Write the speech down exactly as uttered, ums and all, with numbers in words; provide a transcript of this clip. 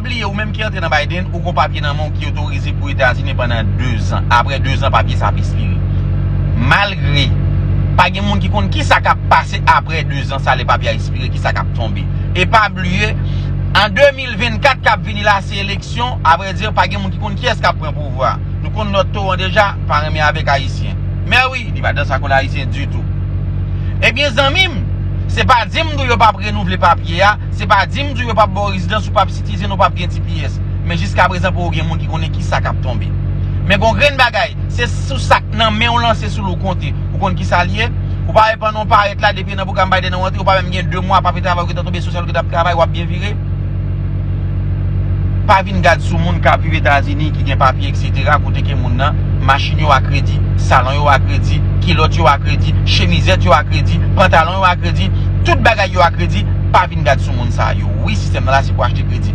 Bliye, ou menm ki antre nan Biden, ou gon papye nan men w ki otorize pou Etazini pandan de zan. Apre de zan, papye sa ap espire. Malgre pa gen moun ki konn ki sa k ap pase apre de zan sa, lè papye a espire, ki sa k ap tonbe. E pa bliye, an de mil vennkat k ap vini la, se eleksyon, avrèdi, pa gen moun ki konn kiyès k ap pran pouvwa. Nou konn nòt towo an deja, pa renmen avèk Ayisyen. Men wi, li pa danse ak yon Ayisyen ditou. Ebyen, zanmi m, se pa di m di w yo p ap renouvle papye a, se pa di m di w yo p ap ba w rezidans, ou p ap sitizen, ou p ap gen T P S. Men jiska prezan, poko gen moun ki konnen ki sa k ap tonbe. Men gon grenn bagay, se sou sa k nan men w lan, se sou l ou konte. Ou konn ki sa l ye? Ou pa wè pandan w parèt la, depi nan pwogram Biden nan w antre, ou pa menm gen de mwa, pa pe travay, ou gentan tonbe sou sèl, ou gentan ap travay, w ap byen vire. Pa vin gad sou moun k ap viv Etazini, ki gen papye, etsetera, kote ke moun nan, machin yo a kredi, salon yo a kredi, kilòt yo a kredi, chemizèt yo a kredi, pantalon yo a kredi, tout bagay yo a kredi, pa vin gad sou moun sa yo. Wi, sistèm nan la se pou achte kredi.